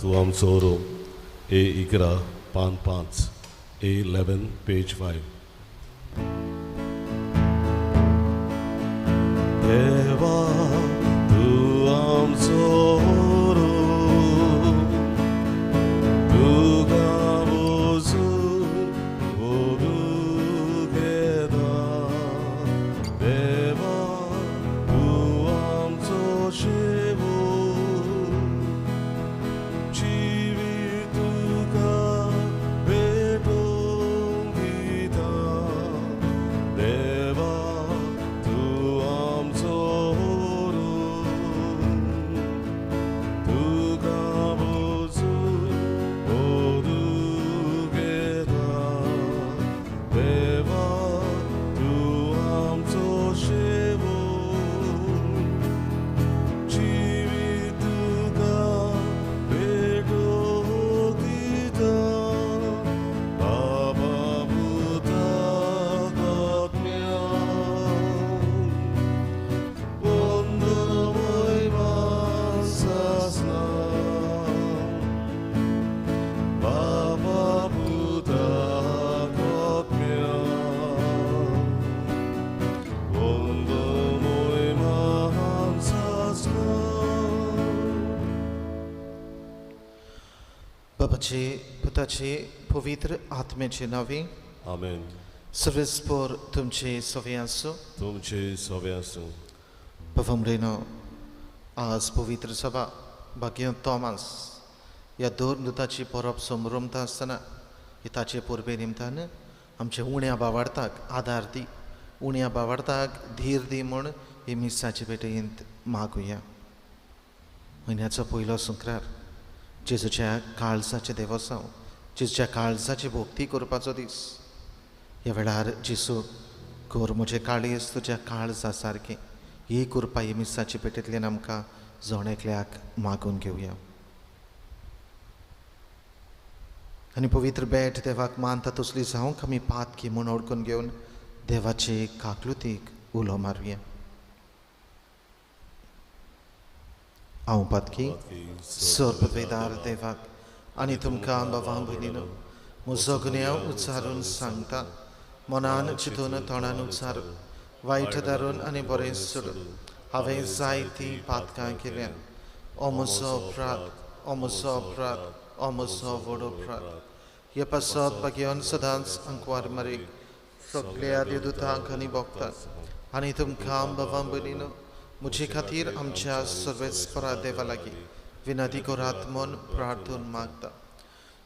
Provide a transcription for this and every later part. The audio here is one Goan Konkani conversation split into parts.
तूं आमचो रोम ए 11 पान 5 A11 page 5. देवा तूं आमचो रोम तुका वचून व्हरूंक येता. देवा तूं आमचो शेवूर जिवीत तुका भेटोवन दिता. देवा तूं आमचो रोम तुका वचून व्हरूंक येता. देवा तूं आमचो शेवूर जिवीत तुका भेटोवन दिता. बाबा पुता आत्म्या वंदनमय सासना. बाबा पुता आत्म्या वंदनमय सासना. बाबाचे पुताचे पवित्र आत्म्याचे नावे आमेन. सर्वेस्पोर तुमचे सवे आसूं. तुमचे सवे आसूं. बाबा मरेनो आज पवित्र सभा भाग्य तोमास ह्या दोन दुताची परब समरमता आसतना ही ताचे परबे निमतान आमच्या उण्या बावार्थाक आदार दी, उण्या बावार्थाक धीर दी म्हूण ही मिसाचे भेटयेंत मागुया. म्हयन्याचो पयलो संक्रार जेजूच्या काळजाचें देवसांव, जेजूच्या काळजाची भक्ती करपाचो दीस. ह्या वेळार जेजू कर म्हजें काळीज तुज्या काळजा सारकें ही कृपा ही मिसाची पेटेंतल्यान आमकां जण एकल्याक मागून घेवया. आनी पवित्र भेट देवाक मानता तसली जावंक आमी पातकी म्हूण ओळखून घेवन देवाचे काकलुतीक उलो मारुया. हांव पातकी सर्ववेदार देवाक आनी तुमकां बाबा भयणीनो म्हजो गुन्यांव उच्चारून सांगता. मनान चिंतून तोंडान उच्चारून वायट धरून आनी बरें सोडून हांवें जायतीं पातकां केल्यात. ओ म्हजो अपराध, ओ म्हजो अपराध, ओ म्हजो व्हड अपराध. हे पासत भाग्यान सदांच अंकवार मारीक सगल्या देवदूतांक आनी भोगतात आनी तुमकां बाबा भयणीनो म्हजे खातीर आमच्या सर्वेस्परा देवा लागीं विनंती करात म्हूण प्रार्थून मागता.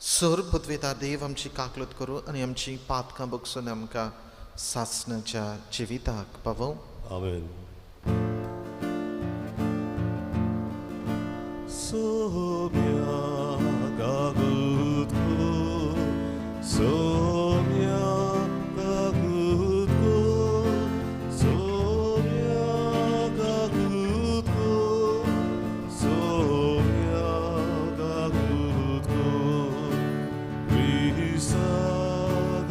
सर पृथ्वीदार देव आमची काकलूत करूं आनी आमची पातकां बगसून आमकां सासणाच्या जिविताक पावोवं. आमेन. सोम्या कागूत को, सोम्या कागूत को, सोम्या कागूत को, सोम्या कागूत को, क्रिस्ता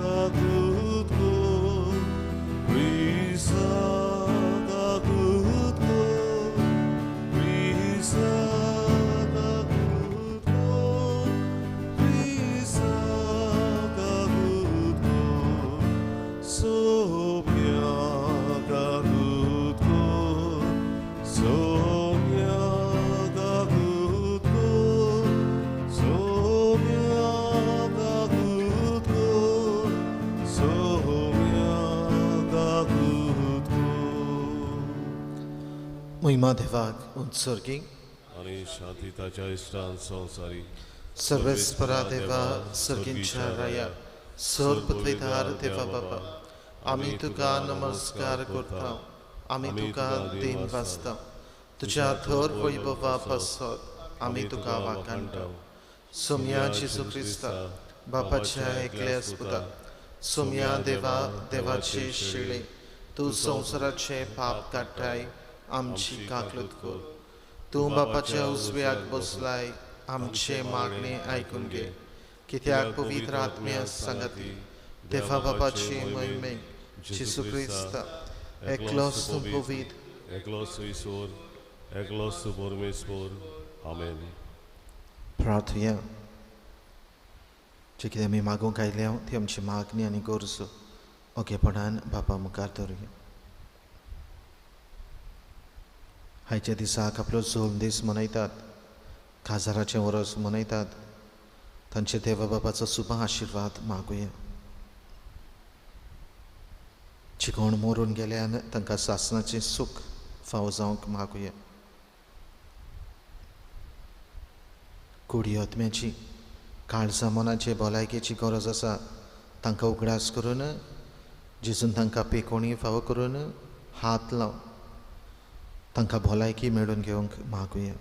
कागूत को, क्रिस्ता कागूत को, क्रिस्ता कागूत को, क्रिस्ता कागूत को, सोम्या कागूत को, सोम्या कागूत को, सोम्या कागूत को, सोम्या कागूत को. महिमा देवाक उत्सर्गी आनी शांती ताच्या इश्टान संवसारी. सर्वेस्परा देवा सर्गींच्या राया सर पृथ्वीदार देवा बाबा आमी तुका नमस्कार करता, आमी तुका देन वाचता. तुज्या थर वैभवा पासत आमी तुका वाखाणटा. सोम्या जेजू क्रिस्ता बापाच्या एकल्या पुता सोम्या देवा देवाचे शिळे तूं संवसाराचे पाप काडटाय आमची काकलूत कर. तूं बापाच्या उजव्याक बसलाय आमचे मागणे आयकून घे. कित्याक पवित्र आत्म्या सांगाती देवा बापाची महिमे जेजू क्रिस्ता एकलोच तूं पवित्र, एकलोच ईश्वर, एकलोच परमेश्वर. आमेन. प्रार्थुया. जे कितें आमी मागूंक आयल्या ती आमची मागणी आनी गरजो ओगेपणान बापा मुखार धरुया. आयच्या दिसाक आपलो जल्म दीस मनयतात, काजाराचें वरस मनयतात, तांचे देवा बाबाचो सुबा आशिर्वाद मागुया. जे कोण मरून गेल्यान तांकां सासणाचें सूख फावो जावंक मागुया. कुडी आत्म्याची काळजा मनाचे भलायकेची गरज आसा, तांकां उगडास करून जेजून तांकां पेकोणी फावो करून हात लावन तांकां भलायकी मेळून घेवंक मागुया.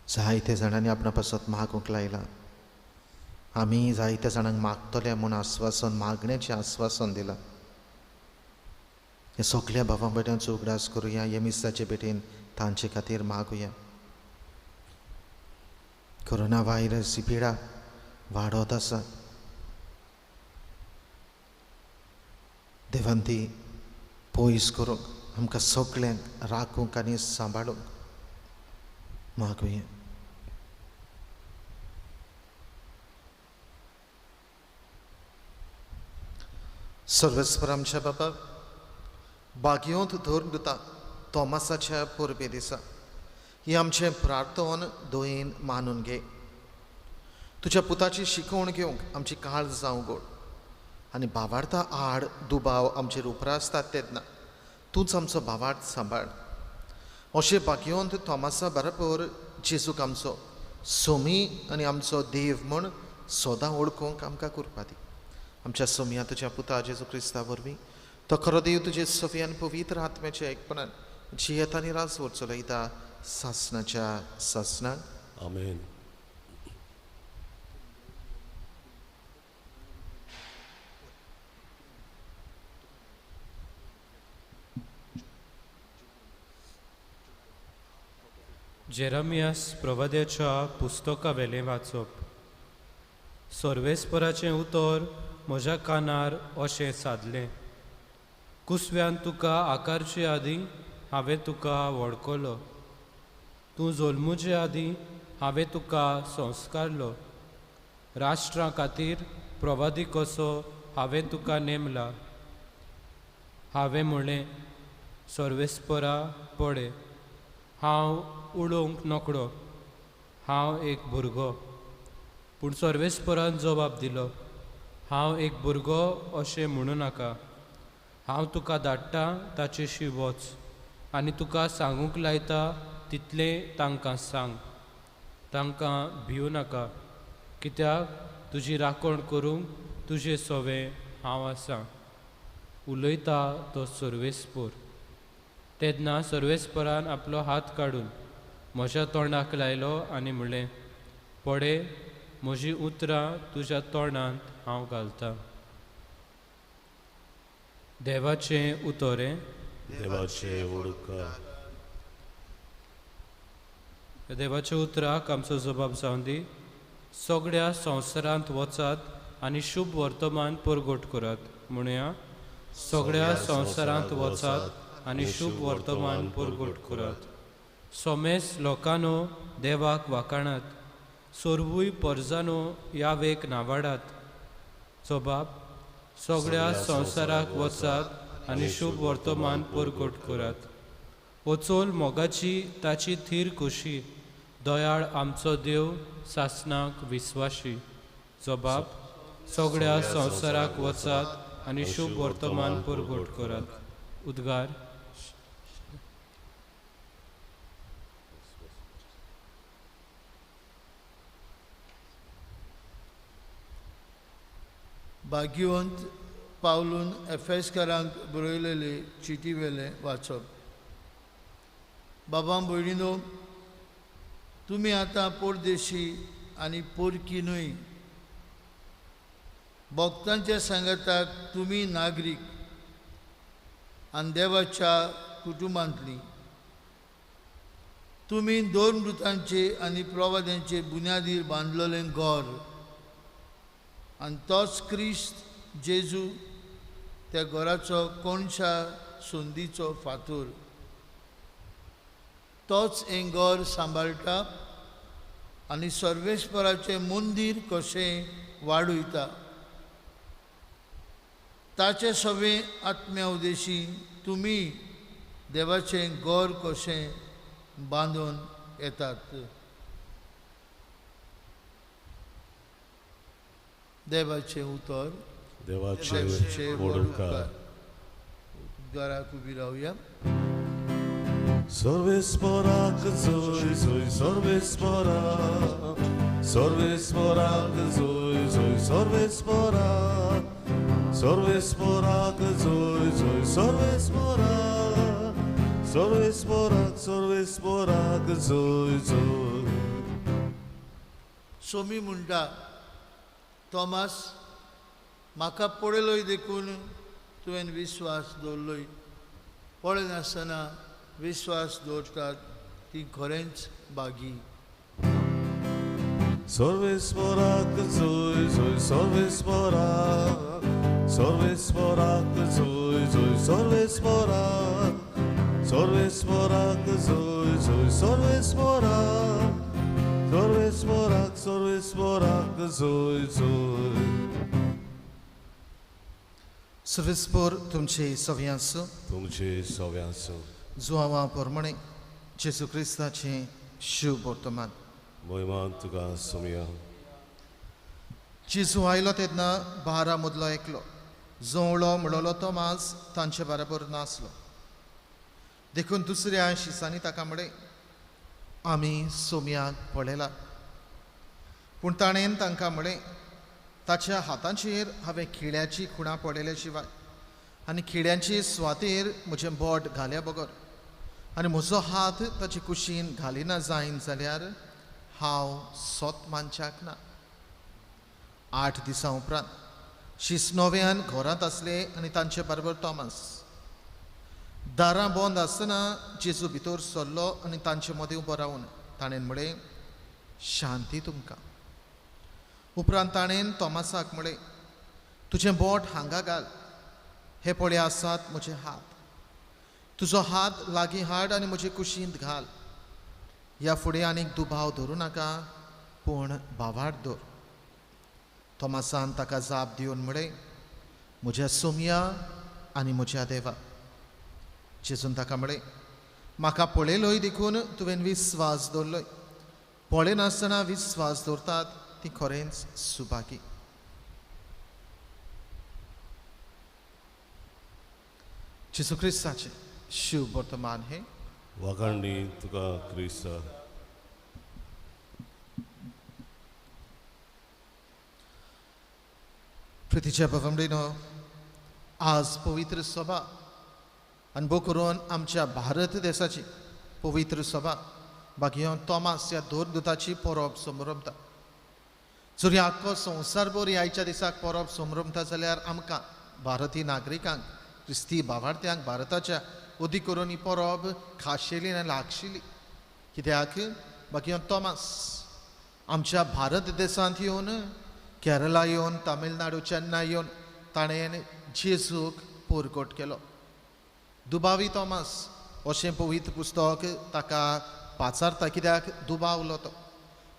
जायते जाणांनी आपणा पासत मागूंक लायलां, आमी जायत्या जाणांक मागतले म्हूण आस्वासन, मागण्याचें आस्वासन दिलां. हे सगल्या भावां भयणांचो उगडास करुया, हे मिसाचे भेटेन तांचे खातीर मागुया. कोरोना व्हायरस ही पिडा वाडत आसा, देवान ती पयस करूंक आमकां सगल्यांक राखूंक आनी सांबाळूंक मागुया. सर्वेस्पर आमच्या बाबा, बागयोंत धरून दिता तोमासाच्या परबे दिसा ही आमचें प्रार्थन दयेन मानून घे. तुज्या पुताची शिकवण घेवंक आमची काळ जावं गोड आनी भावार्था आड दुबाव आमचेर उप्रासतात तेन्ना तूंच आमचो भावार्थ सांबाळ. अशें बागयोंत तोमासा बरोबर जेजूक आमचो सोमी आनी आमचो देव म्हूण सदां वळखूंक आमकां करपा दी. आमच्या सोमया तुज्या पुता जेजू क्रिस्ता वरवीं तो खरो देव तुजे सफी आनी पवित्र आत्म्याच्या एकपणान जियेता आनी राजवट चलयता सासणाच्या सासणाक. आमेन. जेरमियास प्रवाद्याच्या पुस्तका वेलें वाचप. सर्वेस्पराचें उतर म्हज्या कानार अशें सादलें, कुसव्यान तुका आकारचे आदीं हांवें तुका वळखलो, तूं जल्मुचे आदीं हांवें तुका संस्कारलो, राष्ट्रां खातीर प्रवादी कसो हांवें तुका नेमला. हांवें म्हणलें, सर्वेस्परा पळय, हांव उलोवंक नकळो, हांव एक भुरगो. पूण सर्वेस्परान जबाब दिलो, हांव एक भुरगो अशें म्हणूं नाका, हांव तुका धाडटा ताचेशी वच आनी तुका सांगूंक लायता तितलें तांकां सांग. तांकां भिवू नाका, कित्याक तुजी राखण करूंक तुजे सवें हांव आसां, उलयता तो सर्वेस्पर. तेन्ना सर्वेस्परान आपलो हात काडून म्हज्या तोंडाक लायलो आनी म्हणलें, पळय म्हजीं उतरां तुज्या तोंडांत हांव घालतां. देवाचें उतरें. देवाचें उपकार. देवाच्या उतराक आमचो जबाब जावन दी. सगळ्या संवसारांत वचात आनी शुभ वर्तमान परगट करात. म्हणया, सगळ्या संवसारांत वचात आनी शुभ वर्तमान परगट करात. सोमेस लोकांनो देवाक वाखाणात, सर्वूय परजानो ह्या वेक नावाडात. जबाब, सगळ्या संवसाराक वचात आनी शुभ वर्तमान परगट करात. वचोल मोगाची ताची थीर खोशी, दयाळ आमचो देव सासणाक विस्वाशी. जबाब, सगळ्या संवसाराक वचात आनी शुभ वर्तमान परगट करात. उद्गार. भाग्यवंत पावलून एफेसकारांक बरयलेले चिटी वेलें वाचप. बाबा भयणीनो, तुमी आतां परदेशी आनी पोरकी न्हय, भक्तांच्या सांगाताक तुमी नागरीक आनी देवाच्या कुटुंबांतली. तुमी दोन मृतांचे आनी प्रवाद्यांचे बुन्यादीर बांदलेलें घर आनी तोच क्रिस्त जेजू त्या घराचो कोणशा संदीचो फातोर. तोच हें घर सांबाळटा आनी सर्वेस्पराचें मंदीर कशें वाडयता. ताचे सगळे आत्म्या उदेशी तुमी देवाचें घर कशें बांदून येतात. देवाचें उतर. देवाचे वडकार. घराक उबी रावया. सर्वेस्पराक जोय जोय सर्वेस्पराक, सर्वेस्पराक जोय जोय सर्वेस्पराक, सर्वेस्पराक जोय जोय सर्वेस्पराक, सर्वेस्पराक सर्वेस्पराक जोय जोय. सोमी म्हणटा, थॉमस म्हाका पळयलोय देखून तुवें विस्वास दवरलोय, पळयनासतना विस्वास दवरतात ती खरेंच बागी. सर्वेस्पराक जोय जोय सर्वेस्पराक, सर्वेस्पराक जोय जोय सर्वेस्पराक, सर्वेस्पराक जोय जोय सर्वेस्पराक, सर्वेस्पराक सर्वेस्पराक जोय जोय. सर्वेस्पर तुमचे सव्यांसो, तुमचे सव्यांसो. जुआवा प्रमाणे जेजू क्रिस्ताचें शुभ वर्तमान. मोहिमान तुका सोमया. जेजू आयलो तेन्ना 12 मदलो एकलो जोवळो म्हणलो तोमास तांचे बराबर नासलो. देखून दुसऱ्या शिसांनी ताका म्हळें, आमी सोमयाक पळयला. पूण ताणें तांकां म्हळें, ताच्या हातांचेर हांवें खिळ्याची खुणां पळयल्या शिवाय आनी खिळ्यांची सुवातेर म्हजें बोट घाल्या बगर आनी म्हजो हात ताचे कुशीन घालिना जायन जाल्यार हांव सोत मानच्याक ना. 8 दिसां उपरांत शीस नव्यान घरांत आसले आनी तांचे बरोबर थॉमस. दारां बंद आसतना जेजू भितर सरलो आनी तांचे मदें उबो रावन ताणें म्हळें, शांती तुमकां. उपरांत ताणें थॉमसाक म्हळें, तुजें बोट हांगा घाल, हे पळय आसात म्हजे हात, तुजो हात लागीं हाड आनी म्हजे कुशींत घाल. ह्या फुडें आनीक दुबाव धरूं नाका, पूण भावार्थ दवर. थॉमसान ताका जाप दिवन म्हळें, म्हज्या सोमया आनी म्हज्या देवा. जेजून ताका म्हळें, म्हाका पळयलोय देखून तुवें विस्वास दवरलोय, पळयनासतना विस्वास दवरतात ती खरेंच सुभागी. जेजू क्रिस्ताचें शुभ वर्तमान हें. वाखाणणी तुका क्रिस्ता. प्रितीच्या भावंडीनो, आज पवित्र सभा अनुभव करून आमच्या भारत देशाची पवित्र सभा बाकी तोमास ह्या दोरदूताची परब समरमता. जरी आख्खो संवसारभर आयच्या दिसाक परब समरमता जाल्यार आमकां भारतीय नागरिकांक, क्रिस्ती भावार्थ्यांक भारताच्या अदीक करून ही परब खाशेली आनी लागशिली. कित्याक बाकी तोमास आमच्या भारत देशांत येवन, केरला येवन, तामिळनाडू, चेन्नय येवन ताणें जेजूक परगट केलो. दुबावी तोमास अशें पवित्र पुस्तक ताका पाचारता, कित्याक दुबावलो तो.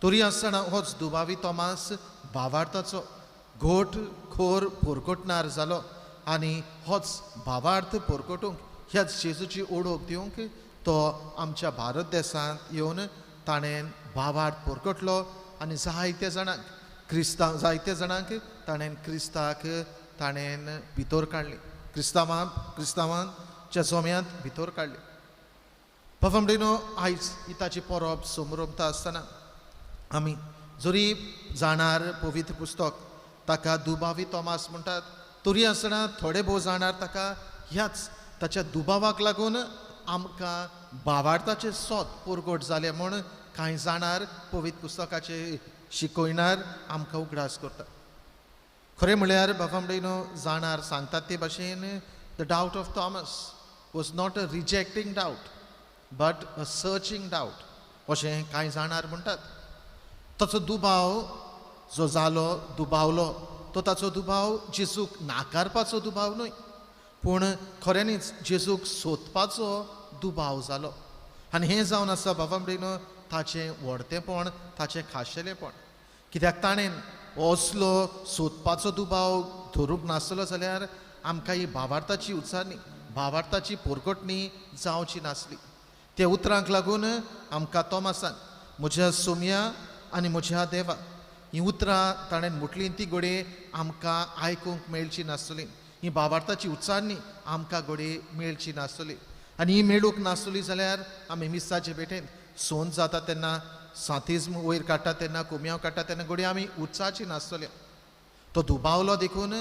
तरी आसतना होच दुबावी तोमास भावार्थाचो घोट खोर परगटणार जालो आनी होच भावार्थ परगटूंक, ह्याच जेजूची ओळख दिवंक तो आमच्या भारत देशांत येवन ताणें भावार्थ परगटलो आनी जायते जाणांक क्रिस्तांव, जायते जाणांक ताणें क्रिस्ताक ताणें भितर काडली, क्रिस्तांवांच्या जोम्यांत भितर काडली. भावंडीनो, आयज ही ताची परब समरमता आसतना आमी जरी जाणार पवित्र पुस्तक ताका दुबावी तोमास म्हणटात, तरी आसतना थोडे भोव जाणार ताका ह्याच ताच्या दुबावाक लागून आमकां भावार्थाचें सोत परगट जालें म्हूण कांय जाणार पवित्र पुस्तकाचे शिकयणार आमकां उगडास करता. खरें म्हळ्यार बाबामडेनो जाणार सांगतात ते भाशेन, the doubt of Thomas was not a rejecting doubt but a searching doubt अशें कांय जाणार म्हणटात. ताचो दुबाव जो जालो, दुबावलो, तो ताचो दुबाव जेजूक नाकारपाचो दुबाव न्हय, पूण खऱ्यांनीच जेजूक सोदपाचो दुबाव जालो. आनी हें जावन आसा बाबा भयणीनो ताचें व्हडतेपण, ताचें खाशेलेपण. कित्याक ताणें असलो सोदपाचो दुबाव धरूंक नासलो जाल्यार आमकां ही भावार्थाची उच्चारणी, भावार्थाची पोरगटणी जावची नासली. त्या उतरांक लागून आमकां तोमासान म्हज्या सोम्या आनी म्हज्या देवा हीं उतरां ताणें म्हटलीं ती घडये आमकां आयकूंक मेळची नासली, ही भावार्थाची उच्चारणी आमकां घडये मेळची नासली. आनी ही मेळूंक नासली जाल्यार आमी मिसाचे भेटेन सोन जाता तेन्ना, सांतिज्म वयर काडटा तेन्ना, कोमयांव काडटा तेन्ना घडये आमी उच्चारची नासतले. तो दुबावलो देखून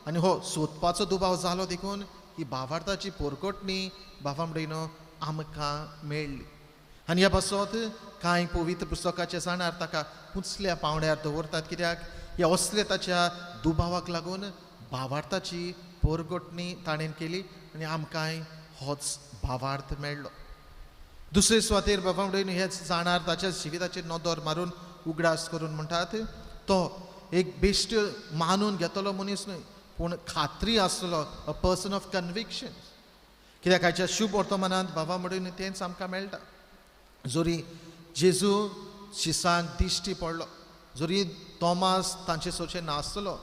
आनी हो सोदपाचो दुबाव जालो देखून ही भावार्थाची पोरगटणी बाबा भयणीनो आमकां मेळ्ळी. आनी ह्या पासत कांय पवित्र पुस्तकाचे जाणार ताका उंचल्या पावंड्यार दवरतात, कित्याक ह्या असल्या ताच्या दुबावाक लागून भावार्थाची पोरगटणी ताणें केली आनी आमकांय होच भावार्थ मेळ्ळो. दुसरे सुवातेर बाबा भयणीनो हेच जाणार ताच्या जिविताचेर नदर मारून उगडास करून म्हणटात तो एक बेश्ट मानून घेतलो मनीस न्हय, पूण खात्री आसलो, अ पर्सन ऑफ कन्विक्शन. कित्याक आयच्या शुभ वर्तमानांत बाबा भयणीनो तेंच आमकां मेळटा. जरी जेजू शिसांक दिश्टी पडलो, जरी तोमास तांचे सोचे नासलो,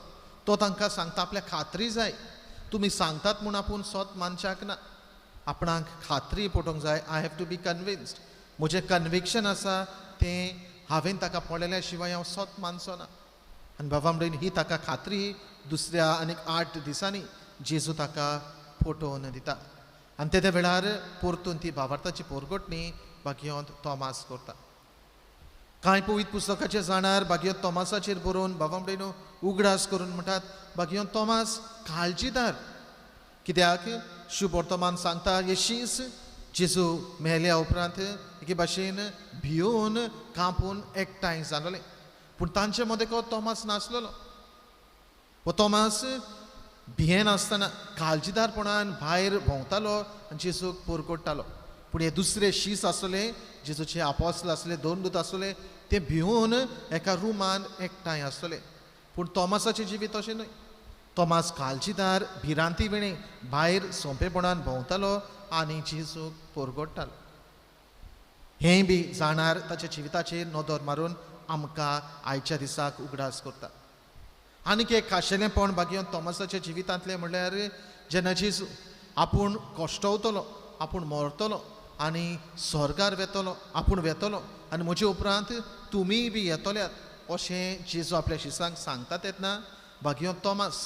तो तांकां सांगता आपल्या खात्री जाय, तुमी सांगतात म्हूण आपूण सोत मानच्याक ना, आपणाक खात्री पटोवंक जाय. I have to be convinced, म्हजें कन्विक्शन आसा तें हांवें ताका पळयल्या शिवाय हांव सोत मानचो ना. आनी बाबा भयणीनो ही ताका खात्री दुसऱ्या आनीक 8 दिसांनी जेजू ताका पटोवन दिता. आनी तेद्या वेळार परतून ती भावार्थाची पोरगटणी बागियोंत तोमास करता. कांय पवित्र पुस्तकाचे जाणार बागियोंत तोमासाचेर बरोवन बाबा भयणीनो उगडास करून म्हणटात बागियोंत तोमास काळजीदार, कित्याक शुभ वर्तमान सांगता येशीच जेजू मेल्या उपरांत एके भाशेन भियोवन कांपून एकठांय जालोले, पूण तांचे मदें को तोमास नासलेलो. हो तोमास भियेनासतना काळजीदारपणान भायर भोंवतालो आनी जेजूक पोरकोडटालो. पूण हे दुसरे शीस आसले, जेजूचे आपोसल आसले, दोन दूत आसले, ते भिवन एका रुमान एकठांय आसले. पूण तोमासाचें जिवीत अशें न्हय. तोमास काळजीदार भिरांती विणें भायर सोंपेपणान भोंवतालो आनी जेजूक पोरगोडटालो. हें बी जाणार ताच्या जिविताचेर नदर मारून आमकां आयच्या दिसाक उगडास करता. आनीक एक खाशेलेंपण बागियोन तोमासाच्या जिवितांतलें म्हणल्यार जेन्ना जेजू आपूण कश्टवतलो, आपूण मरतलो आनी स्वर्गार वेतलो, आपूण वेतलो आनी म्हजे उपरांत तुमीय बी येतल्यात अशें जेजू आपल्या शिसांक सांगता तेन्ना बागियोन तोमास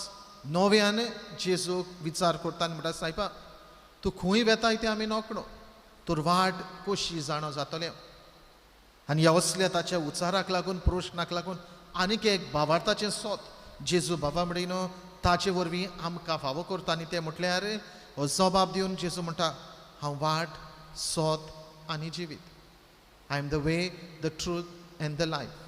नव्यान जेजूक विचार करता आनी म्हणटा, सायबा तूं खंय वेताय तें आमी नकळो, तर वाट कशी जाणो जातलें. आनी ह्या असल्या ताच्या उचाराक लागून, प्रश्नाक लागून आनीक एक भावार्थाचें सोत जेजू बाबा भयणीनो ताचे वरवीं आमकां फावो करता. आनी तें म्हटल्यार हो जबाब दिवन जेजू म्हणटा, हांव वाट, सोत आनी जिवीत. I am the way, the truth and the life.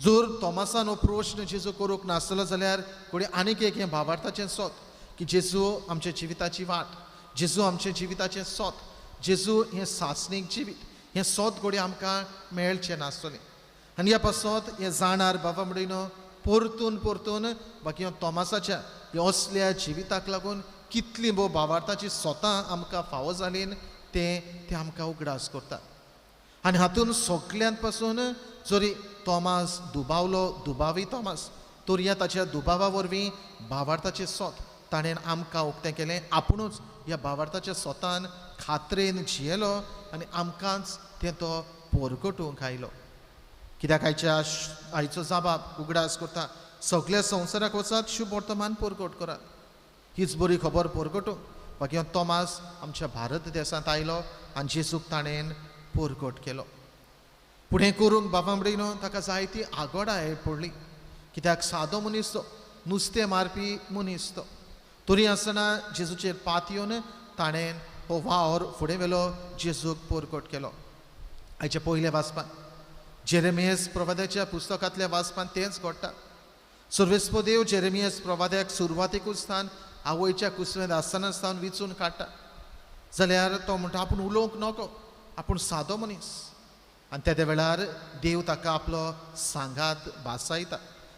जर तोमासान हो प्रश्न जेजू करूंक नासलो जाल्यार घडये आनीक एक हें भावार्थाचें सोत की जेजू आमच्या जिविताची वाट, जेजू आमच्या जिविताचें सोत, जेजू हें सासणीक जिवीत, हें सोत घडये आमकां मेळचें नासतलें. आनी ह्या पासत हें जाणार बाबा भयणीनो परतून परतून बाकी तोमासाच्या ह्या असल्या जिविताक लागून कितली भोव भावार्थाची सोतां आमकां फावो जालीं तें आमकां उगडास करता. आनी हातून सगल्यांत पासून जरी तोमास दुबावलो, दुबावी तोमास, तर ह्या ताच्या दुबावा वरवीं भावार्थाचें सोत ताणें आमकां उक्तें केलें. आपुणूच ह्या भावार्थाच्या सोतान खात्रेन जियेलो आनी आमकांच तें तो पोरगटूंक आयलो. कित्याक आयच्या आयचो जबाब उगडास करता, सगल्या संवसाराक वचात, शुभ वर्तमान पोरगट करात, हीच बरी खबर पोरगटूंक बाकी तोमास आमच्या भारत देशांत आयलो आनी जेजूक ताणें पोरगट केलो. पूण हें करूंक बाबा भयणीनो ताका जायती आगोडाय पडली, कित्याक सादो मनीस तो, नुस्तें मारपी मनीस तो, तरी आसतना जेजूचेर पात येवन ताणें हो वावर फुडें व्हेलो, जेजूक पोरगट केलो. आयच्या पयल्या वाचपान जेरेमियस प्रवाद्याच्या पुस्तकांतल्या वाचपान तेंच घडटा. सर्वेस्पदेव जेरेमियस प्रवाद्याक सुरवातेकूच स्थान आवयच्या कुसवेंत आसतना स्थान विचून काडटा जाल्यार तो म्हणटा आपूण उलोवंक नको, आपूण सादो मनीस. आनी तेद्या वेळार देव ताका आपलो सांगात भासायता.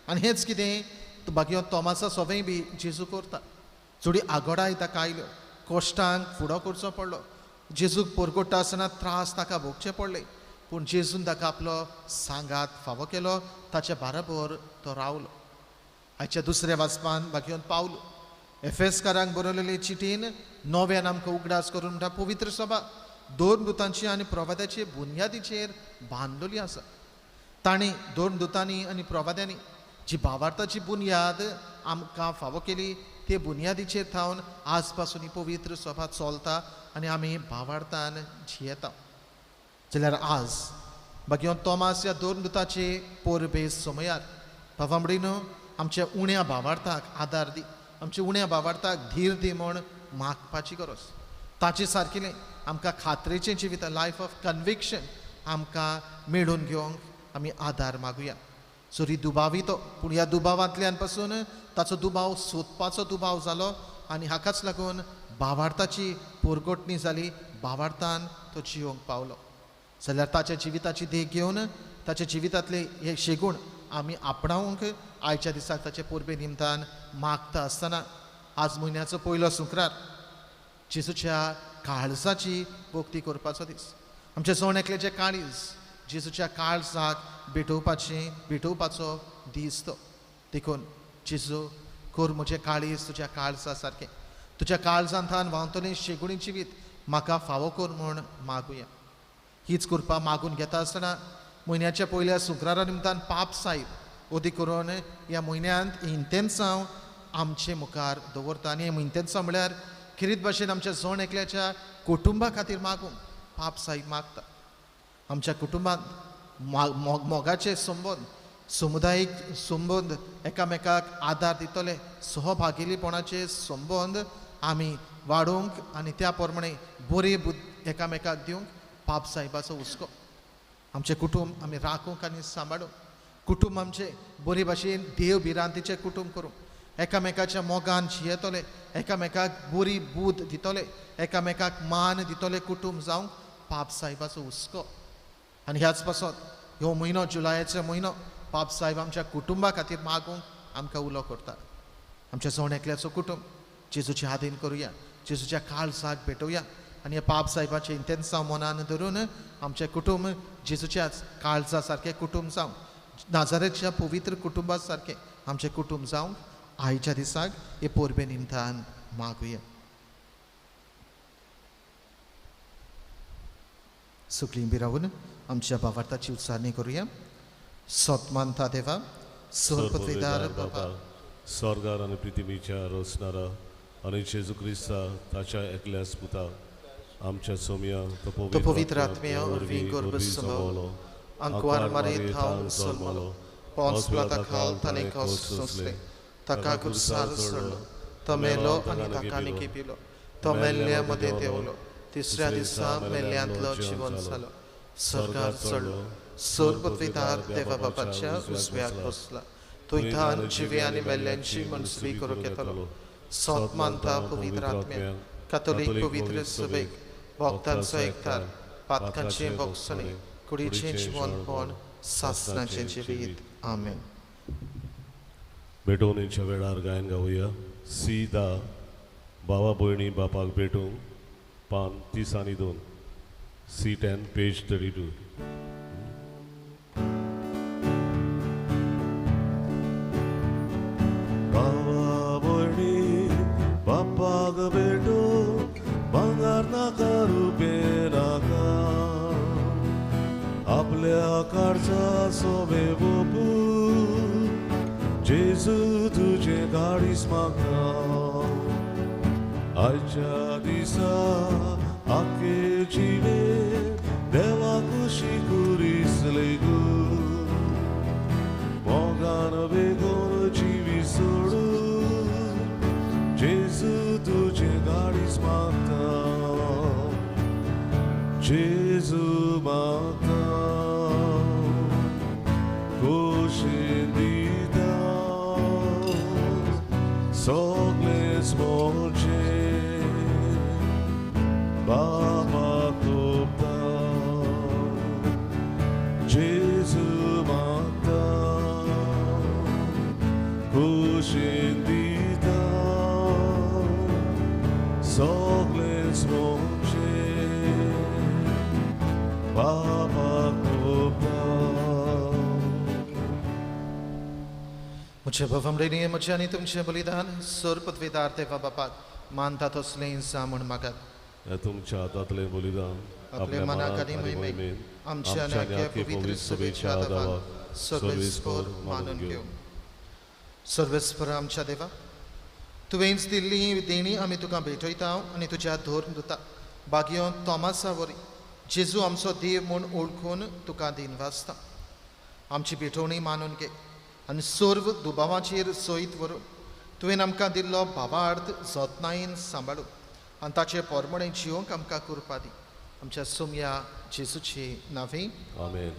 आनी हेंच कितें बाकी तोमासा सोवेंय बी जेजू करता. चोडी आगोडाय ताका आयल्यो, कश्टांक फुडो करचो पडलो, जेजूक पोरकोट्टा आसतना त्रास ताका भोगचे पडले, पूण जेजून ताका आपलो सांगात फावो केलो, ताचे बाराबर तो रावलो. आयच्या दुसऱ्या वाचपान बाकी पावलो एफेसकारांक बरयलेले चिटीन नव्यान आमकां उगडास करून म्हणटा पवित्र सभा दोन दुतांची आनी प्रवाद्याचे बुन्यादीचेर बांदलेली आसा. तांणी दोन दुतांनी आनी प्रवाद्यांनी जी भावार्थाची बुन्याद आमकां फावो केली ते बुन्यादीचेर थावन आज पासून ही पवित्र सभा चलता आनी आमी भावार्थान जियेता. जाल्यार आज बाकी तोमास ह्या दोन दुताचे पोरबे समयार भावांबडीनो आमच्या उण्या भावार्थाक आदार दी, आमच्या उण्या भावार्थाक धीर दी म्हूण मागपाची गरज. ताचे सारकेलें आमकां खात्रेचें जिवीत, लायफ ऑफ कन्विक्शन आमकां मेळून घेवंक आमी आदार मागुया. सरी दुबावी तो, पूण ह्या दुबावांतल्यान पासून ताचो दुबाव सोदपाचो दुबाव जालो आनी हाकाच लागून भावार्थाची पोरगोटणी जाली, भावार्थान तो जिवंक पावलो. जाल्यार ताच्या जिविताची देख घेवन ताच्या जिवितांतले हे शेगूण आमी आपणावंक आयच्या दिसाक ताचे पोरबे निमतान मागता आसतना आज म्हयन्याचो पयलो शुक्रार जेजूच्या काळजाची भक्ती करपाचो दीस. आमच्या जण एकल्याचें काळीज जेजूच्या काळजाक भेटोवपाचें भेटोवपाचो दीस तो. देखून जेजू कर म्हजें काळीज तुज्या काळजा सारकें, तुज्या काळजान थावन व्हांवतलें शेगुणी जिवीत म्हाका फावो कर म्हूण मागुया. हीच कृपा मागून घेता आसतना म्हयन्याच्या पयल्या शुक्रारा निमतान पाप सायब अदीक करून ह्या म्हयन्यांत इंतेन्सांव आमचे मुखार दवरता आनी हें इंतेन्सांव म्हळ्यार खेरीत भाशेन आमच्या जण एकल्याच्या कुटुंबा खातीर मागूंक पाप सायब मागता. आमच्या कुटुंबांत मोगाचे संबंद, समुदायीक संबंद, एकामेकाक आदार दितले सहभागीपणाचे संबंद आमी वाडोवंक आनी त्या प्रमाणे बरी बुद्द एकामेकाक दिवंक पाप सायबाचो हुस्को. आमचें कुटुंब आमी राखूंक आनी सांबाळूंक, कुटुंब आमचें बरे भाशेन देव भिरांतीचें कुटुंब करूंक, एकामेकाच्या मोगान जियेतले, एकामेकाक बरी बूद दितले, एकामेकाक मान दितले कुटुंब जावंक पाप सायबाचो हुस्को. आनी ह्याच पासत ह्यो म्हयनो जुलायाचो म्हयनो पाप सायब आमच्या कुटुंबा खातीर मागूंक आमकां उलो करता. आमच्या जण एकल्याचो कुटुंब जेजूचे आदीन करुया, जेजूच्या काळजाक भेटोवया आनी ह्या पाप सायबाचें इंतेन्सांव मनान धरून आमचें कुटुंब जेजूच्याच काळजा सारकें कुटुंब जावं, नाजारेच्या पवित्र कुटुंबा सारकें आमचें कुटुंब जावंक आयच्या दिसाक हे पोरबे निमतान मागुया. सुकलीं बिरावून आमच्या भावार्थाची उच्चारणी करुया. सोत मानता देवा, सर्वपत्रेदार बाबा, स्वर्गार आनी पृथ्वीच्या रचणारा आनी जेजू क्रिस्ता ताच्या एकल्याच पुता आमच्या सोम्या तो पवित्र आत्म्या वरवीं गर्भ संभवलो, आंकवार मारी थावन जल्मलो, पोंस पिलाता खाल ताणें कश्ट सोंसले, ताका खुरसार चडलो, तो मेलो आनी ताका निकिपिलो, तो मेल्ल्या मदें देंवलो, तिसऱ्या दिसा मेल्ल्यांतलो जिवन जालो, स्वर्गार चडलो, सर्वपत्रेदार देवा बापाच्या उजव्याक बसला, थंयथावन जिवे आनी मेल्ल्यांची मनसुबी करूंक येतलो. सोत मानता पवित्र आत्म्या, कातोलीक पवित्र सभेक, भक्तांचो एकठार, पातकांचें भोगसणें, कुडीचें जिवनपण, सासणाचें जिवीत. आमेन. भेटवणेच्या वेळार गायन गावया. सी दा भावा भयणी बापाक भेटूंक, पान 30 आनी 2, C10 page 32. भावा भयणी बापाक भेटूंक, भांगर नाका रुपें नाका, आपल्या काळजा सोबे बापू जेजू तुजें काळीज मागता. आयच्या दिसा आख्खे जिणे देवा कुशी कुरिसले गो, मोगान बेगोन जिवी सोडू, जेजू तुजें काळीज मागता, जेजू मागता, खोशी दिता सगळेच मोजे बाबा कोपता, जेजू मागता, खोशी दिता सगळेच मोजे म्हजे भवमडेनी म्हजें आनी तुमचें बलिदान सर पदवेदार देवा बापाक मानता तसलें जा म्हूण मागात. ह्या तुमच्या हातांतलें बलिदान आपल्या मनाक आनी मोहिमेन आमच्या आनी आख्या पवित्र सभेच्या आदावाक सर्वेस्पर मानून घेवं. सर्वेस्पर आमच्या देवा, तुवेंच दिल्ली देणी आमी तुका भेटयता आनी तुज्या धर्म दिता बागयो तोमासा वरी जेजू आमचो देव म्हूण ओळखून तुका दिनवासता. आमची भेटवणी मानून घे आनी सर्व दुबावाचेर सयत व्हरून तुवें आमकां दिल्लो भावार्थ जतनायेन सांबाळू आनी ताचे पोरमणे जिवंक आमकां कृपा दी. आमच्या सोमया जेजूचे नांवे आमेन.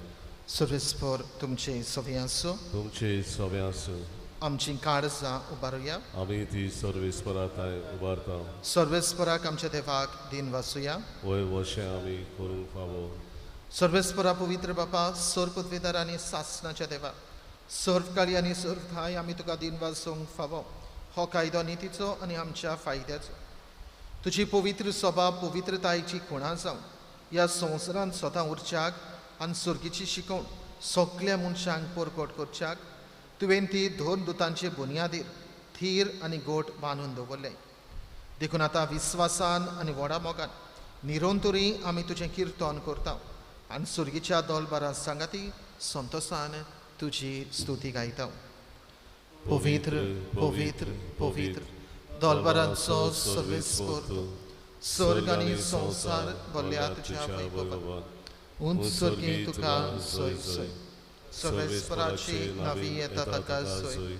सर्वेस्पर तुमचे सवे आसूं. तुमचे सवे आसूं. आमची काळजां उबारुया. आमी ती सर्वेस्परा थांय उबारता. सर्वेस्पराक आमच्या देवाक दिन वासुया. वय वशें आमी करूंक फावो. सर्वेस्परा पवित्र बापा, सर्व पदवेदार आनी सासनाच्या देवा, सर्व काळी आनी सर्व ठांय आमी तुका दिन वासूंक फावो. हो कायदो नितीचो आनी आमच्या फायद्याचो. तुजी पवित्र सभा पवित्रतायेची खुणा जावन ह्या संवसारांत सदां उरच्याक आनी सर्गीची शिकवण सगल्या मनशांक परगट करच्याक तुवें ती दोन दुतांचे बुन्यादीर थीर आनी गोट बांदून दवरलें. देखून आतां विस्वासान आनी व्हडा मोगान निरंतरी आमी तुजें किर्तन करता आनी सुर्गीच्या दोलबारा सांगाती संतोसान तुजी स्तुती गायता. पवित्र पवित्र पवित्र दोलबारांचो सर्वेस्पर, स्वर्ग आनी संवसार भरल्या तुज्या वैभवान. उंच सर्गी तुका जय जय. सर्वेस्पराची नावी येता ताका जय.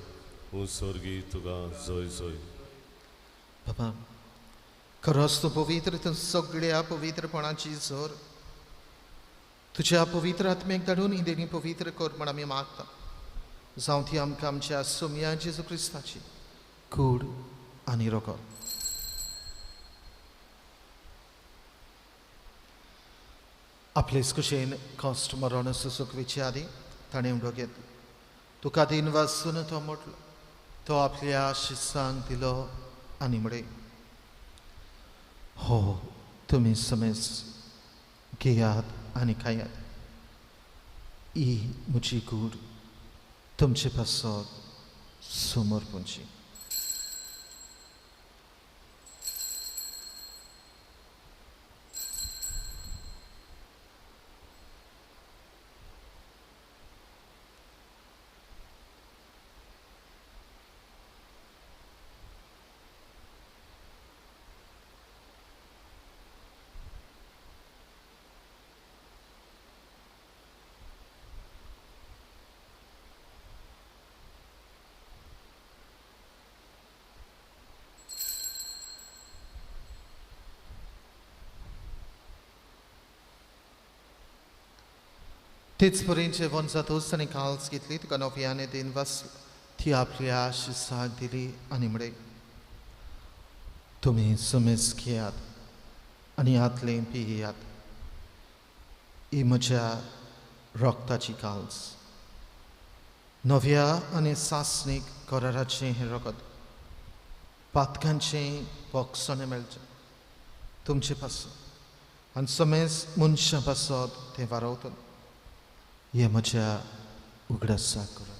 उंच सर्गी तुका जय जय. बाबा, खरोच तूं पवित्र, तूं सगळ्या पवित्रपणाची जोर. तुज्या पवित्र आत्म्याक धाडून ही देणी पवित्र कर म्हण आमी मागता. जावं ती आमकां आमच्या सोमया जेजू क्रिस्ताची कूड आनी रगत. आपलेच कुशेन कश्ट मरण सुसुकवेचे आदी ताणें उडो घेतलो. तुका दिन वासून तो म्हटलो. तो आपल्या शिसांक दिलो आनी म्हळें, हो तुमी समेज घेयात आनी खायात. ही म्हजी कूड तुमचे पासत समर्पणची. तेच परीन जेवण जातूच ताणें काल्स घेतली, तुका नव्याने दिन वाचली, ती आपल्या शिसाक दिली आनी म्हळें, तुमी समेज घेयात आनी हातलें पियात. ही म्हज्या रगताची काल्स, नव्या आनी सासणीक कराराचें हें रगत पातकांचें बोगसणें मेळचें तुमचे पासून आनी समेज मनशां पासत तें वारवतलें. हे म्हज्या उगडासाक करात.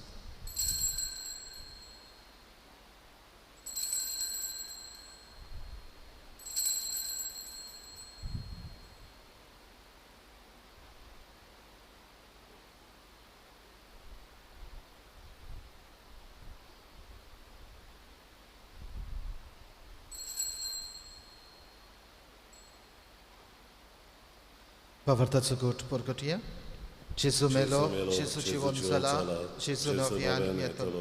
बाबर्ताचो गोट परगटया. जेजू मेलो, जेजू जिवन जाला, जेजू नव्यान येतलो.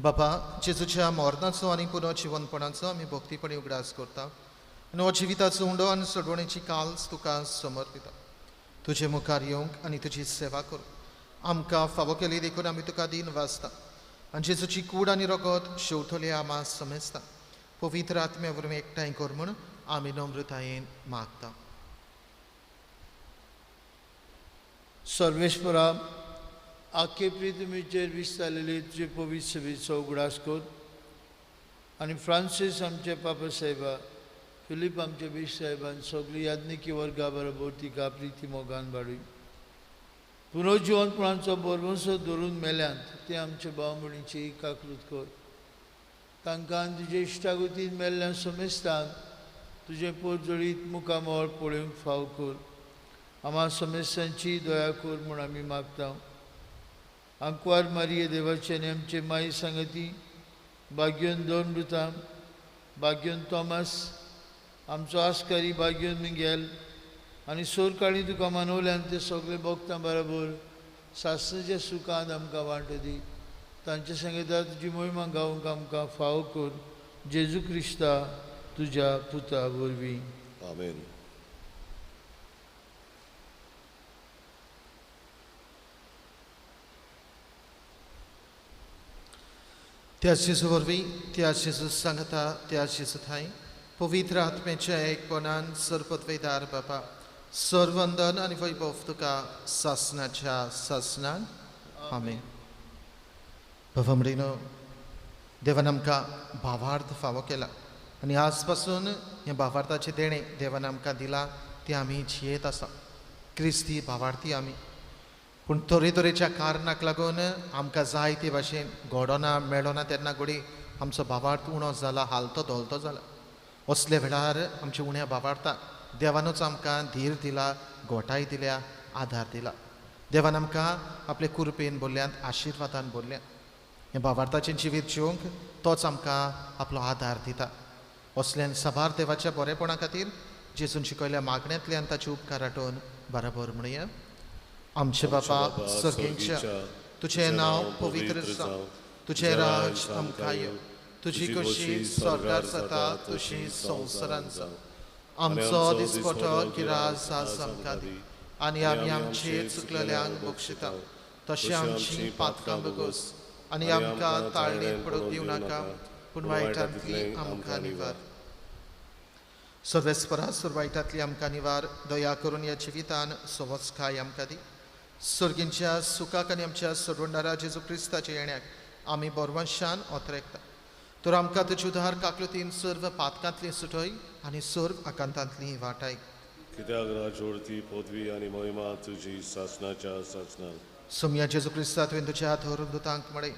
बापा, जेजूच्या मरणाचो आनी पुनर्जिवनपणाचो आमी भक्तीपणी उगडास करता आनी हो जिविताचो उंडो आनी सोडवणेची काल्स तुका समर्पिता. तुजे मुखार येवंक आनी तुजी सेवा करूंक आमकां फावो केली देखून आमी तुका दिन वाचता आनी जेजूची कूड आनी रगत शेवटले आमा समजता. पवित्र आत्म्या वरवीं एकठांय कर म्हूण आमी नम्रतायेन मागता. सर्वेस्परा, आखे पृथ्वीचेर विस्तारलेली तुजे पवित्र सभेचो उगडास कर आनी फ्रांसीस आमचे पापा साहेबा, फिलीप आमचे बीश साहेबान सगळी याज्ञिकी वर्गा बरोबर तिका प्रिती मोगान वाडय. पुनर्जिवंतपणाचो भरवंसो धरून मेल्यांत ते आमचे भाव भयणीची काकृत कर. तांकां तुजे इश्टागतीन मेल्ल्या समेस्तांक तुजें पोरजळीत मुखामळ पळोवंक फाव कर. आम्हा समेस्तांची दया कर म्हूण आमी मागता. आंकवार मारिये देवाचे आनी आमचे माई सांगती भाग्योन दोन मृतां, भाग्योन तॉमस, आमचो आस्कारी भाग्योन मिंगेल आनी सोरकाळी तुका मानवल्यान ते सगळे भोगतां बरोबर सासणाच्या सुखान आमकां वांटो दी. तांचे सांगता तुजी मोहिमा गावंक आमकां फावो कर. जेजू क्रिस्ता तुज्या पुता वरवीं. आमेन. त्या जेजू वरवीं, त्या जेजू सांगता, त्या जेजू थांय पवित्र आत्म्याच्या एकपणान सर्वपदवेदार बापा सर्वंदन आनी वैभव तुका सासनाच्या सासनान. आमेन. बाबा म्हणिनो देवान आमकां भावार्थ फावो केला आनी आज पासून हें भावार्थाचें देणें देवान आमकां दिलां तें आमी जियेत आसा. क्रिस्ती भावार्थी आमी, पूण तरेतरेच्या कारणाक लागून आमकां जाय ते भाशेन घडोना मेळोना तेन्ना घडये आमचो भावार्थ उणो जाला, हालतो धोलतो जाला. असल्या वेळार आमच्या उण्या भावार्थाक देवानूच आमकां धीर दिला, घोटाय दिल्या, आधार दिला. देवान आमकां आपले कुरपेन बोल्ल्यात, आशिर्वादान बोल्ल्यात. हें भावार्थाचें जिवीत जिवंक तोच आमकां आपलो आधार दिता. असल्यान साबार देवाच्या बरेपणा खातीर जेजून शिकयल्या मागण्यांतल्यान ताचे उपकार आठोवन बराबर म्हणया. आमचे बापा सर्गेंच्या, तुजें नांव पवित्र जावं, तुजें राज आमकां येवं, तुजी खोशी स्वर्गार जाता तशी संवसारांत जावं. आमचो दिसपटो गिरास आज आमकां दी आनी आमी आमचे चुकलेल्यांक बक्षिता तशें आमची पातकां बगोस आनी आमकां ताळणेंत पडूंक दिवं नाका, पूण वायटांतली आमकां निवार. सर्वेस्परा वायटांतली आमकां निवार. दया करून ह्या जिवितान सवस्काय आमकां दी. सर्गींच्या सुखाक आनी आमच्या सोडवणारा जेजू क्रिस्ताच्या येण्याक आमी बरवंशान ओतरेकता. तर आमकां तुजे उदार काकलुतीन सर्व पातकांतली सुटय आनी सर्व आकांतांतली वाटाय. कित्याक राजोडती पदवी आनी महिमा तुजी सासणाच्या सासणाक. सोमया जेजू क्रिस्ता तुवें तुज्या धरून दुतांक म्हळें,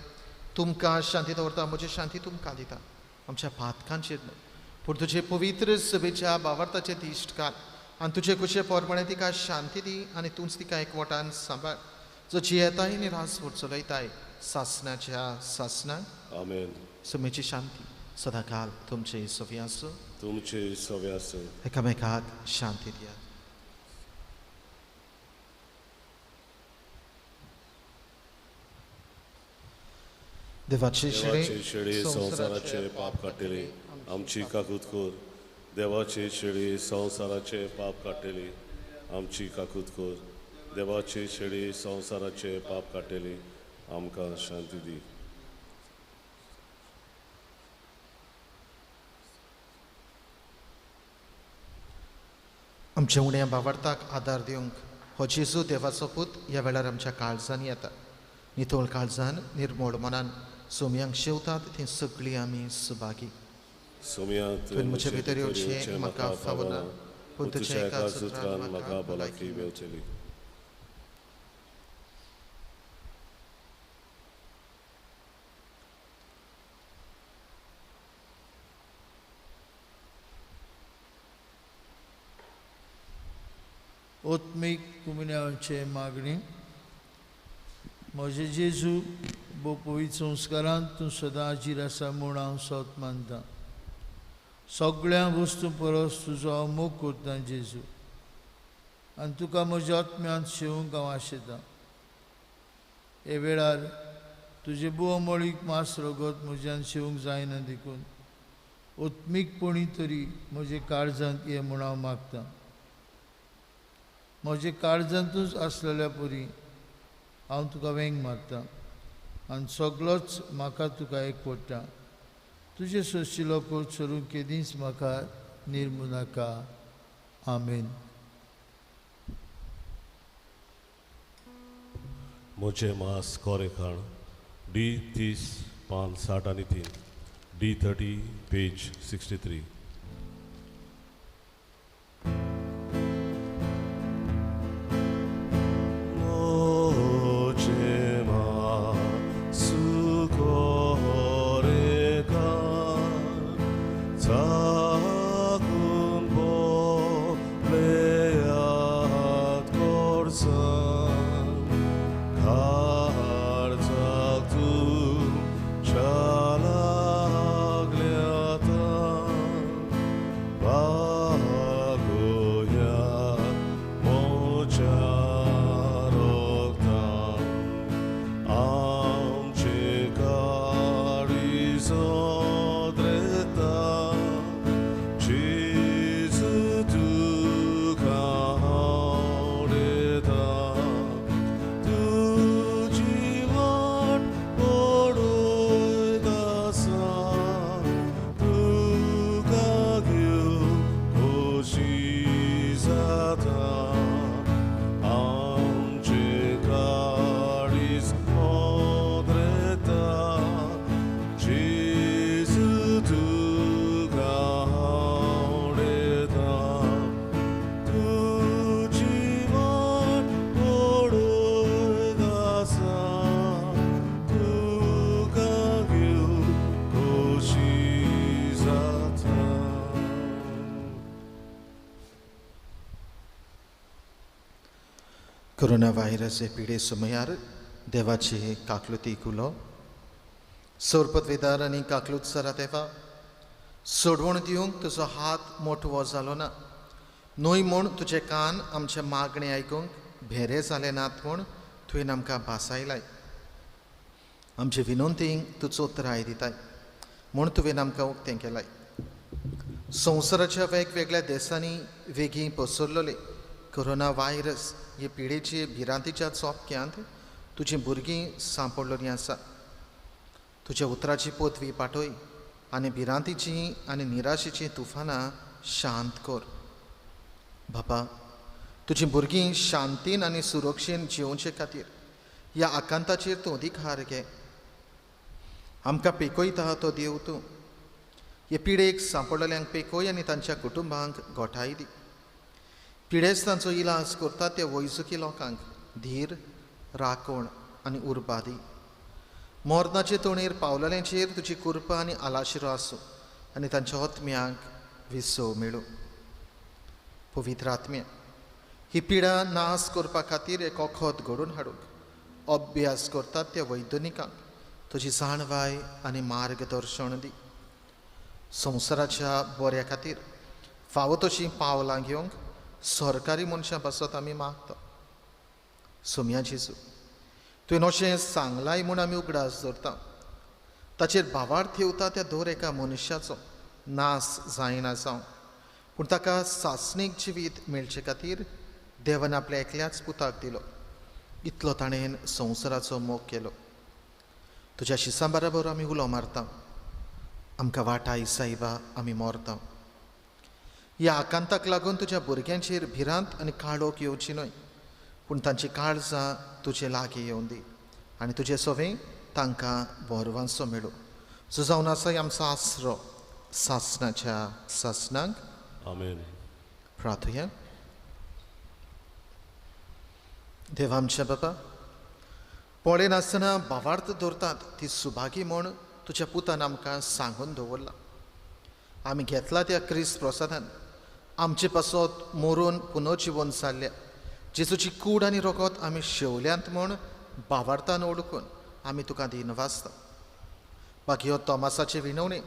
तुमकां शांती दवरता, म्हजी शांती तुमकां दिता. आमच्या पातकांचेर न्हय पूण तुजे पवित्र सभेच्या भावार्थाचे दिश्ट घाल आनी तुजे कुशे पोरमाणे तिका शांती दी आनी तूंच तिका एकवटान सांबाळ, जो जियेताय आनी राजवट चलयताय सासणाच्या सासणाक. आमेन. सुमेची शांती सदांकाल तुमचे सवी आसूं, तुमचे सवी आसूं. एकामेकाक शांती दियात. देवाचे शेळी संवसाराचे पाप काडटली आमची काकूत कर. देवाचे शेळी संवसाराचे पाप काडटली आमची काकूत कर. देवाचे शेळी संवसाराचे पाप काडटली आमकां शांती दी. आमच्या उण्या भावार्थाक आदार दिवंक हो जेजू देवाचो पूत ह्या वेळार आमच्या काळजान येता. नितळ काळजान निर्मोळ मनान सोमयांक शेवतात ती सगळीं आमी सुभागी. सोमया तुवें म्हजे भितर येवचें म्हाका फावना, पूण तुज्या एका सुत्रान म्हाका भलायकी मेळटली. आत्मीक कुमिन्यांचे मागणी. म्हजे जेजू भोव पवित्र संस्कारांत तूं सदां हाजीर आसा म्हूण हांव सत मानता. सगळ्या वस्तूं परस तुजो हांव मोग करतां जेजू, आनी तुका म्हज्या आत्म्यांत शेवंक हांव आशेतां. हे वेळार तुजें भोव मास रगत म्हज्यान शेवंक जायना देखून आत्मीकपणी तरी म्हजे काळजांत ये म्हूण हांव मागतां. म्हजे काळजांतूच आसलेल्या परी हांव तुका वेंग मारतां आनी सगळोच म्हाका तुका एक पडटा. तुजें सोंशिल्लो कोच सोडून केदींच म्हाका निर्मू नाका. आमेन. म्हजें मास कोरें खाण डी 30 पान 60 आनी 3 डी 30 पेज 63. ओद्रेता, जेजू तुका आवडटा, तुजी वाट पळयत आसा, तुका घेवन खोशी जाता, आमचें काळीज ओद्रेता, जेजू तुका आवडटा, तुजी वाट पळयत आसा, तुका घेवन खोशी जाता. कोरोना व्हायरस हे पिडे समयार देवाची काकलुती कुलो सोरपतवेदार आनी काकलूत सरा देवा सोडवण दिवंक तुजो हात मोटवो जालो ना, न्हय म्हूण तुजे कान आमचे मागणे आयकूंक भेरे जाले नात म्हूण तुवें आमकां भासायलाय, आमचे विनंतींक तूं चोत्राय दिताय म्हूण तुवें आमकां उक्तें केलाय. संवसाराच्या वेगवेगळ्या देशांनी वेगीं पसरलेले कोरोना व्हायरस हे पिडेचे भिरांतीच्या चोपक्यांत तुजीं भुरगीं सांपडलेलीं आसा. तुज्या उतराची पदवी पाठय आनी भिरांतीचीं आनी निराशेचीं तुफानां शांत कर. बापा, तुजीं भुरगीं शांतीन आनी सुरक्षेन जियोवचे खातीर ह्या आकांताचेर तूं अधिकार घे. आमकां पेकयता तो देव तूं. हे पिडेक सांपडलेल्यांक पेकय आनी तांच्या कुटुंबांक गोठाय दी. पिडेस्तांचो इलाज करता त्या वैजकी लोकांक धीर, राखण आनी उर्बा दी. मरणाचे तोणेर पावलेल्यांचेर तुजी कृपा आनी आलाशिरो आसूं आनी तांच्या आत्म्यांक विसव मेळूं. पवित्र आत्म्या, ही पिडा नाश करपा खातीर एक वखद घडोवन हाडूंक अभ्यास करतात त्या वैज्ञानिकांक तुजी जाणवाय आनी मार्गदर्शन दी. संवसाराच्या बऱ्या खातीर फावो तशीं पावलां घेवंक सरकारी मनशां पासत आमी मागता. सोम्या जेजू, तुवें अशें सांगलाय म्हूण आमी उगडास दवरता. ताचेर भावार्थ येवता त्या दर एका मनशाचो नाश जायना जावं, पूण ताका सासणीक जिवीत मेळचे खातीर देवान आपल्या एकल्याच पुताक दिलो. इतलो ताणें संवसाराचो मोग केलो. तुज्या शिसां बराबर आमी उलो मारता, आमकां वाटाय सायबा, आमी मरता. ह्या आकांताक लागून तुज्या भुरग्यांचेर भिरांत आनी काळोख येवची न्हय, पूण तांची काळजां तुजे लागीं येवन दी आनी तुजे सवें तांकां बरवांसो मेळूं. जो जावन आसा आमचो आसरो सासणाच्या सासणाक. आमेन. प्रार्थुया. देवा आमच्या बाबा, पळयनासतना भावार्थ दवरतात ती सुभागी म्हूण तुज्या पुतान आमकां सांगून दवरला. आमी घेतला त्या क्रिस्त प्रसादान आमचे पासत मरून पुनर्जिवन जाल्ल्या जेजूची कूड आनी रगत आमी शेवल्यांत म्हूण भावार्थान ओळखून आमी तुका दिनवासता. बाकी हो तोमासाचे विनवणी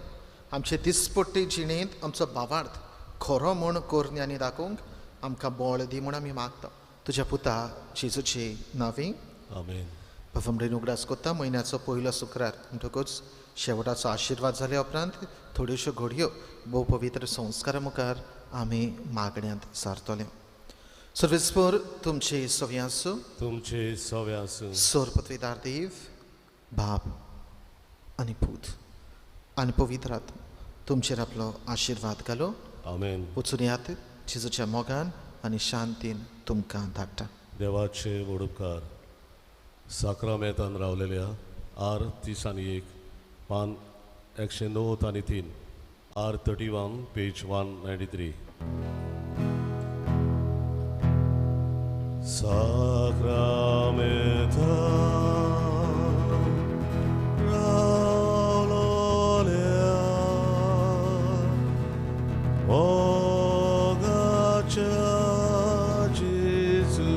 आमचे दिसपट्टे जिणेंत आमचो भावार्थ खरो म्हूण करणी आनी दाखोवंक आमकां बळ दी म्हूण आमी मागता. तुज्या पुता जेजूचे नांवी. आमेन. बाबा उगडास कोत्ता म्हयन्याचो पयलो शुक्रार म्हणटकूच शेवटाचो आशिर्वाद जाल्या उपरांत थोड्योश्यो घडयो भोव पवित्र संस्कारा मुखार आमी मागण्यांत सारतले. सर्वेस्पर तुमचे सव्या आसूं, तुमचे सव्या आसूं. सोरपत्वेदार देव बाप आनी पूत आनी पवित्र आत्मा तुमचेर आपलो आशिर्वाद घालो. आमेन. वचून यात जेजूच्या मोगान आनी शांतीन तुमकां धाडटा. देवाचे वडुपकार साक्रामेंतान रावलेल्या आर 31 पान 193 आर 31 पेज 193. साक्रामेंतान रावलेल्या मोगाच्या जेजू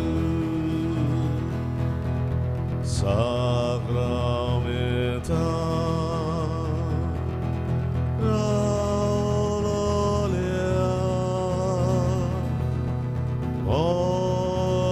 साक्रामेंतान रावलेल्या मोगाच्या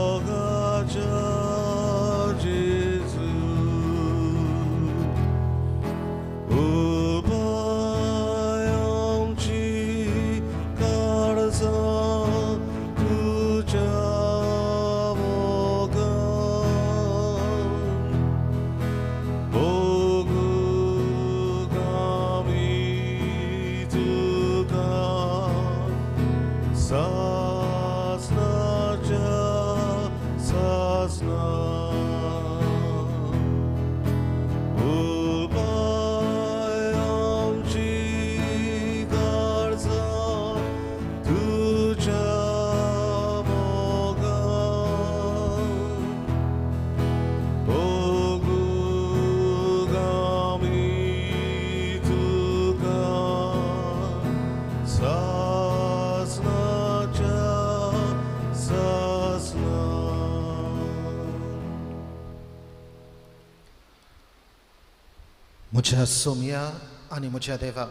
म्हज्या सोमया आनी म्हज्या देवा,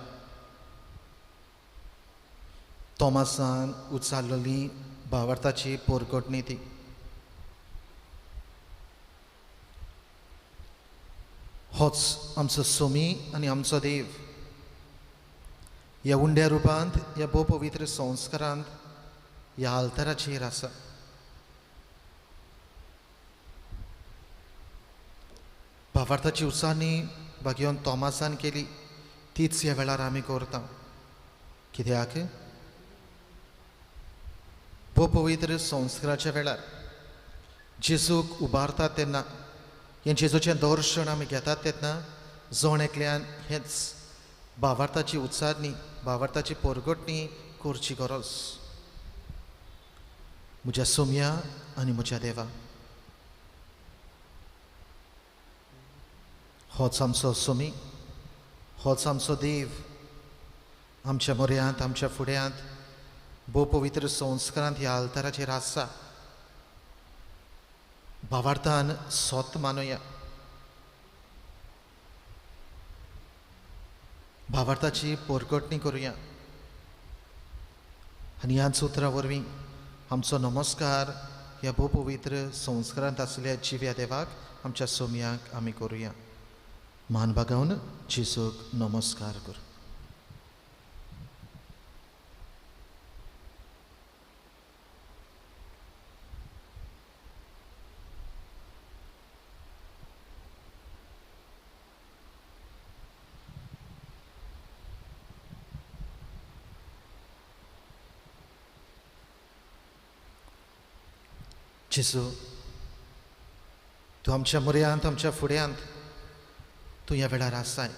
तोमासान उचारलेली भावार्थाची पोरकोटणी ती. होच आमचो सोमी आनी आमचो देव ह्या उंड्या रुपांत, ह्या भोव पवित्र संस्कारांत, ह्या आल्ताराचेर आसा. भावार्थाची उचारणी भाग्योन तोमासान केली तीच ह्या वेळार आमी करता. कित्याक भोव पवित्र संस्काराच्या वेळार जेजूक उबारतात तेन्ना, हें जेजूचें दर्शन आमी घेतात तेन्ना जण एकल्यान हेंच भावार्थाची उच्चारणी, भावार्थाची पोरगटणी करची गरज. म्हज्या सोमया आनी म्हज्या देवा, होच आमचो सोमी, होच आमचो देव आमच्या म्हऱ्यांत, आमच्या फुड्यांत भोव पवित्र संस्कारांत ह्या आल्ताराचेर आसा. भावार्थान सोत मानुया, भावार्थाची पोरकटणी करुया आनी ह्याच उतरां वरवीं आमचो नमस्कार ह्या भोव पवित्र संस्कारांत आसल्या जिव्या देवाक, आमच्या सोमयाक आमी करुया. मान बागावन जेजूक नमस्कार कर. जेजू, तूं आमच्या म्हऱ्यांत, आमच्या फुड्यांत तूं ह्या वेळार आसाय.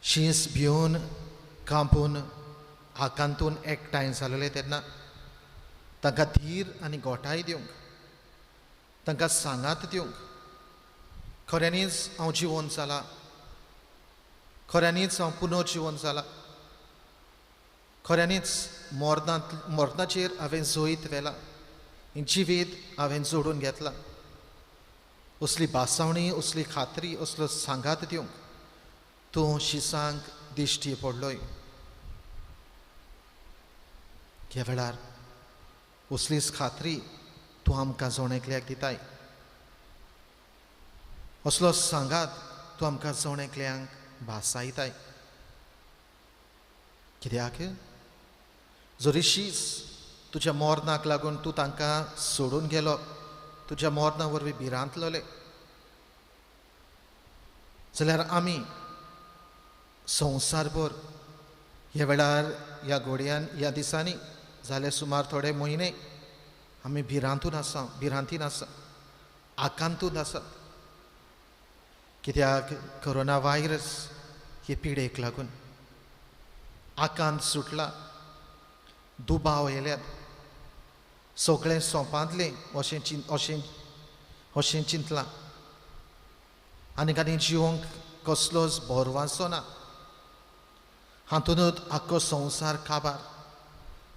शींस भिवन कांपून आकांतून एकठांय जालेले तेन्ना तांकां धीर आनी गोठाय दिवंक, तांकां सांगात दिवंक, खऱ्यांनीच हांव जिवन जाला, खऱ्यांनीच हांव पुनर्जिवन जाला, खऱ्यांनीच मरणाचेर हांवें जैत व्हेलां, जिवीत हांवें जोडून घेतलां, असली भासावणी, असली खात्री, असलो सांगात दिवंक तूं शिसांक दिश्टी पडलोय. ह्या वेळार असलीच खात्री तूं आमकां जण एकल्याक दिताय, असलो सांगात तूं आमकां जण एकल्यांक भासायताय. कित्याक जरी शीस तुज्या मरणाक लागून तूं तांकां सोडून गेलो, तुज्या मरणा वरवीं भिरांतलोले, जाल्यार आमी संवसारभर ह्या वेळार, ह्या घोडयान, ह्या दिसांनी जाले सुमार थोडे म्हयने आमी भिरांतून आसा, भिरांतीन आसा, आकांतून आसात. कित्याक कोरोना व्हायरस हे पिडेक लागून आकांत सुटला, दुबाव येल्यात, सगळें सोंपांतलें अशें अशें अशें चिंतलां आनी आनी जिवंक कसलोच भरवासो ना. हातूनच आख्खो संवसार काबार.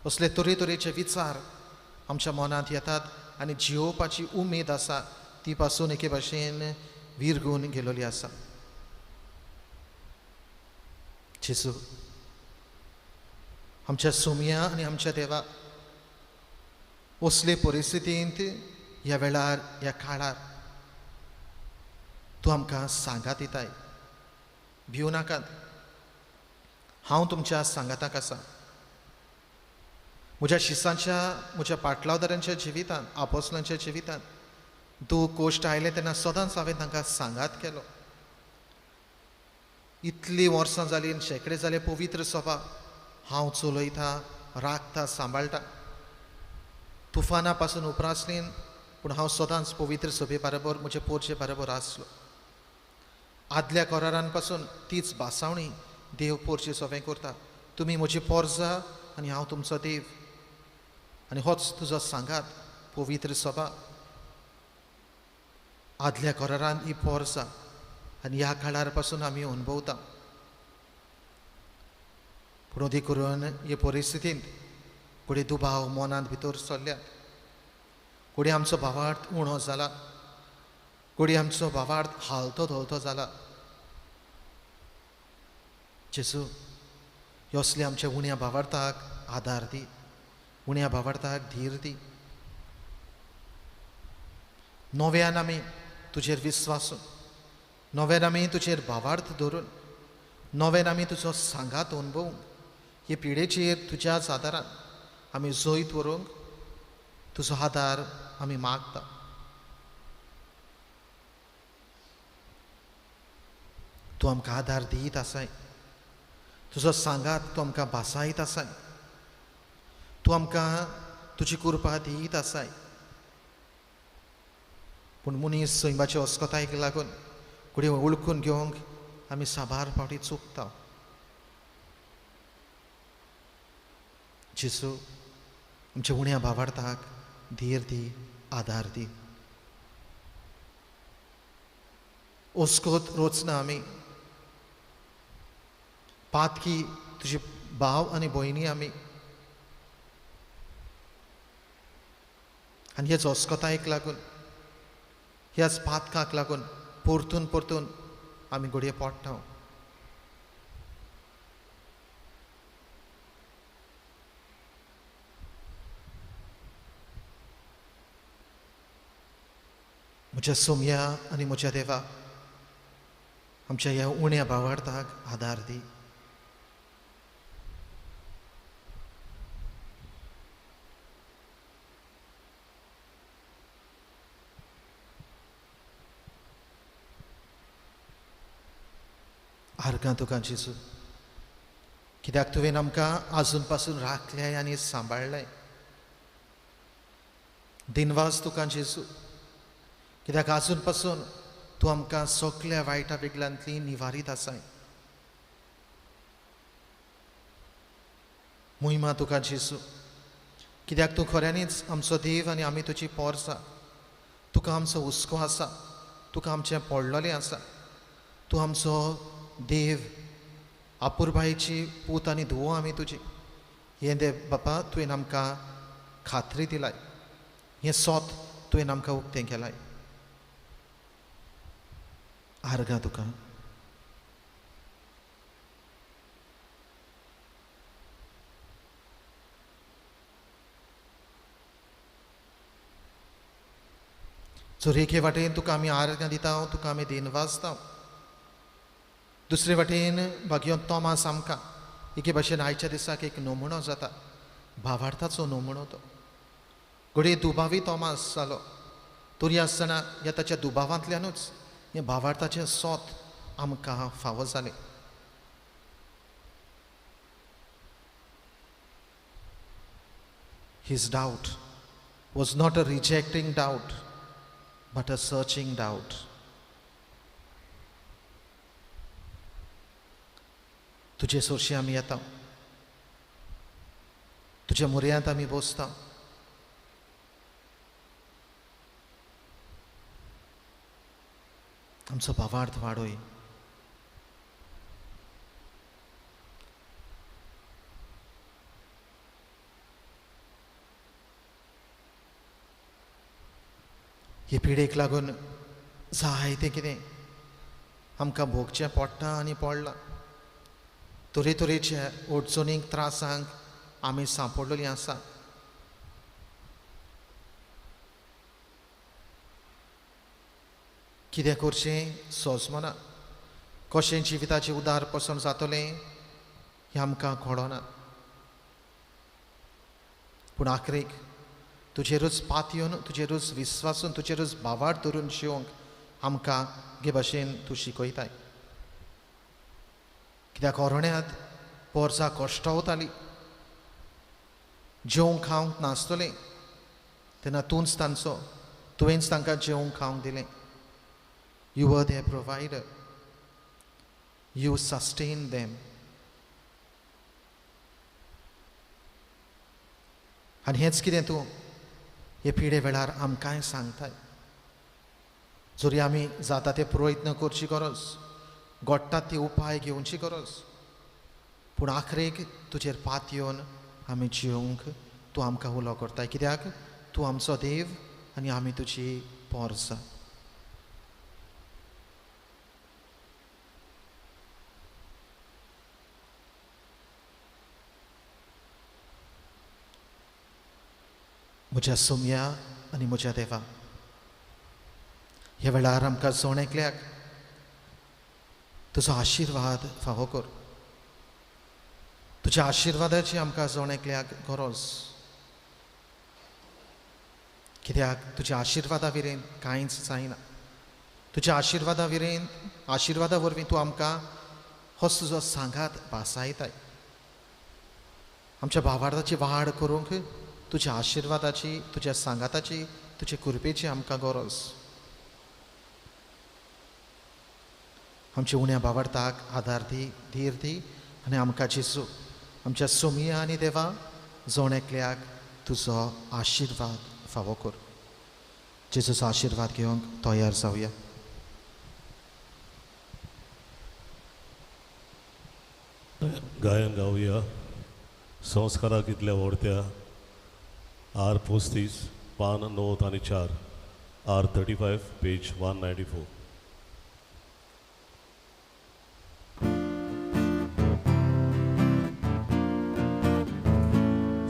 असले तरेतरेचे विचार आमच्या मनांत येतात आनी जियोवपाची उमेद आसा ती पासून एके भाशेन विरगून गेलोली आसा. जेजू, आमच्या सोमया आनी आमच्या देवा, असले परिस्थितींत ह्या वेळार, ह्या काळार तूं आमकां सांगात दिताय, भिवू नाकात, हांव तुमच्या सांगाताक आसा. म्हज्या शिसांच्या, म्हज्या पाटलावदारांच्या जिवितांत, आपोसलांच्या जिवितांत दूख कोश्ट आयले तेन्ना सदांच हांवें तांकां सांगात केलो. इतलीं वर्सां जालीं, शेंकडे जाले, पवित्र सभा हांव चलयता, राखता, सांबाळटा. तुफाना पासून उप्रासलीं पूण हांव सदांच पवित्र सभे बरोबर, म्हजे पोरचे बरोबर आसलो. आदल्या करारान पासून तीच भासावणी देव पोरचे सभे करता, तुमी म्हजी पोरजा आनी हांव तुमचो देव, आनी होच तुजो सांगात पवित्र सभा. आदल्या करारान ही पोरजा आनी ह्या काळार पासून आमी अनुभवता. पूण अदीक करून हे परिस्थितींत कुडे दुबाव मनांत भितर सरल्यात, कुडे आमचो भावार्थ उणो जाला, घडये आमचो भावार्थ हालतो धोलतो जाला। जेजू, असले आमच्या उण्या भावार्थाक आदार दी, उण्या भावार्थाक धीर दी। नव्यान आमी तुजेर विस्वासून, नव्यान आमी तुजेर भावार्थ धरून, नव्यान आमी तुजो सांगात अणभवूंक, हे पिडेचेर तुज्याच आदारान आमी जैत व्हरूंक तुजो आदार आमी मागता। तूं आमकां आदार दीत आसाय, तुजो सांगात तूं आमकां भासायत आसाय, तूं आमकां तुजी कृपा दीत आसाय। पूण मनीस सैमाचे अस्कतायेक लागून घडये वळखून घेवंक आमी साबार फावटी चुकता। जेजू, आमच्या उण्या भावार्थाक धीर दी, आदार दी। ओस्कोत रोचना आमी, पातकी तुजे भाव आनी भयणी आमी, आनी ह्याच अस्कतायेक लागून, ह्याच पातकाक लागून परतून परतून आमी घडये पडटा। म्हज्या सोमया आनी म्हज्या देवा, आमच्या ह्या उण्या भावार्थाक आदार दी। आर्गां तुका जेजू, कित्याक तुवें आमकां आजून पासून राखलें आनी सांबाळ्ळें। दिनवास तुका जेजू, कित्याक आजून पासून तूं आमकां सगल्या वायटा वेगळ्यांतली निवारीत आसाय। मोहिमा तुका जेजू, कित्याक तूं खऱ्यांनीच आमचो देव आनी आमी तुजी पोरसां। तुका आमचो हुस्को आसा, तुका आमचें पडलेलें आसा। तूं आमचो देव, आपुरबायेची पूत आनी धुवो आमी तुजी। हें देव बापा तुवें आमकां खात्री दिलाय, हें सोत तुवें आमकां उक्तें केलाय। आर्गां तुका। सो एके वाटेन तुका आमी आर्गां दिता, तुका आमी दिनवासता। दुसरे वाटेन भाग्यो तोमास आमकां एके भाशेन आयच्या दिसाक एक नमुनो जाता, भावार्थाचो नमुनो तो। घडये दुबावी तोमास जालो तरी आसतना ह्या ताच्या दुबावांतल्यानूच हें भावार्थाचें सोत आमकां फावो जालें। His doubt was not a rejecting doubt, but a searching doubt. तुजे सोरशी आमी येता, तुज्या म्हऱ्यांत आमी बसता। आमचो भावार्थ वाडय। हे पिडेक लागून जायतें कितें आमकां भोगचें पडटा आनी पडलां। तरेतरेच्या अडचणींक, त्रासांक आमी सांपडलेलीं आसा। कितें करचें सोजमना, कशें जिविताचें उदार पसण जातलें हें आमकां कळना। पूण आखरेक तुजेरूच पातयेवन, तुजेरूच विस्वासून, तुजेरूच भावार्थ धरून जिवंक आमकां गे भाशेन तूं शिकयताय। कित्याक अरण्यांत पोरसां कश्टवताली, जेवंक खावंक नासतलें तेन्ना तूंच तांचो, तुवेंच तांकां जेवंक खावंक दिलें। You were their provider, you sustain them. आनी हेंच कितें तूं हे पिडे वेळार आमकांय सांगताय। जरी आमी जाता ते प्रयत्न करची गरज, घडटा ती उपाय घेवची गरज, पूण आखरेक तुजेर पातयेवन आमी जिवंक तूं आमकां उलो करताय। कित्याक तूं आमचो देव आनी आमी तुजी पोरसां। म्हज्या सोम्या आनी म्हज्या देवा, ह्या वेळार आमकां जण एकल्याक तुजो आशिर्वाद फावो कर। तुज्या आशिर्वादाची आमकां जण एकल्याक गरज, कित्याक तुज्या आशिर्वादा विरेन कांयच जायना। तुज्या आशिर्वादा विरेन, आशिर्वादा वरवीं तूं आमकां हो तुजो सांगात भासायताय। आमच्या भावार्थाची वाड करूंक तुज्या आशिर्वादाची, तुज्या सांगाताची, तुजे कृपेची आमकां गरज। आमच्या उण्या भावार्थाक आदार दी, धीर दी आनी आमकां जेजू आमच्या सोमिया आनी देवा जण एकल्याक तुजो आशिर्वाद फावो कर। जेजूचो आशिर्वाद घेवंक तयार जावया। गायन गावया संस्काराक इतल्या व्हडत्या आर 35 पान 9 आनी 4 आर 35 पेज 194।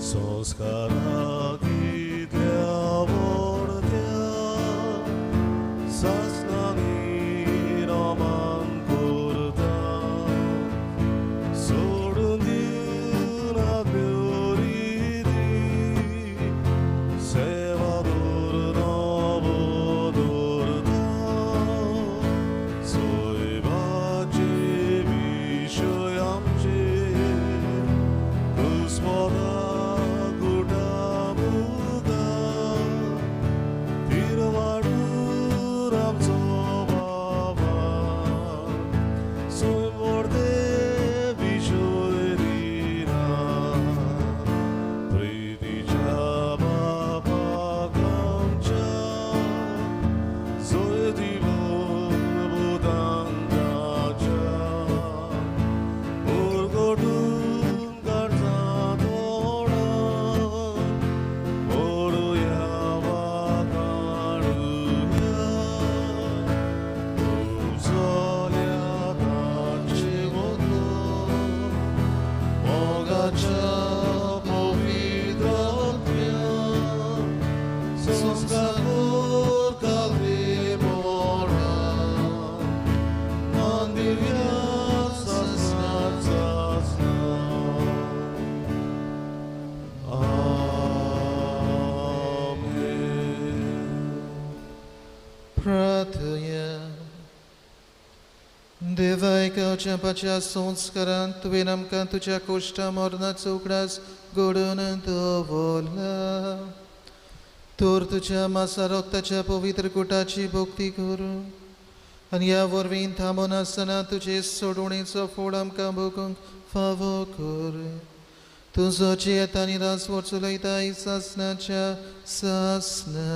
संस्काराक इतल्या व्हडत्या सासणांनी रोमान करता, सोडून दिवन आपल्यो रिती, सेवा दवरून दवरता, सैबाचे विशय आमचे दुस्मना देवायकाच्या पाच्या संस्कारान तुवें आमकां तुज्या कोश्टा मरणाचो उगडास घडोवन दवरला। तर तुज्या मासा रक्ताच्या पवित्र कुटाची भक्ती करूं आनी ह्या वरवीं थांबून आसतना तुजे सोडवणेचो फोड आमकां भोगूंक फावो कर। तुजो जियेता आनी रासवळ चलयता सासणाच्या सासना।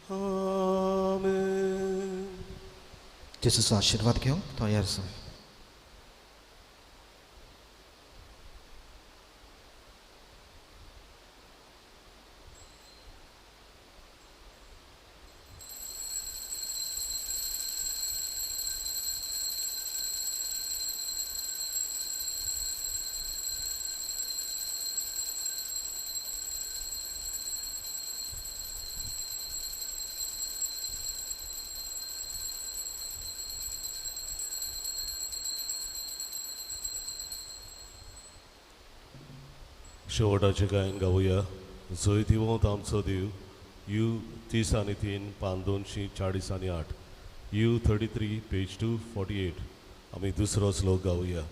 आमेन। जेजूचो आशिर्वाद घेवंक तयार जाय। शेवटाचें गायन गावया जैतिवंत आमचो देव you 30 आनी 3 पान 240 आनी 8 you 33 page 248। आमी दुसरो श्लोक गावया।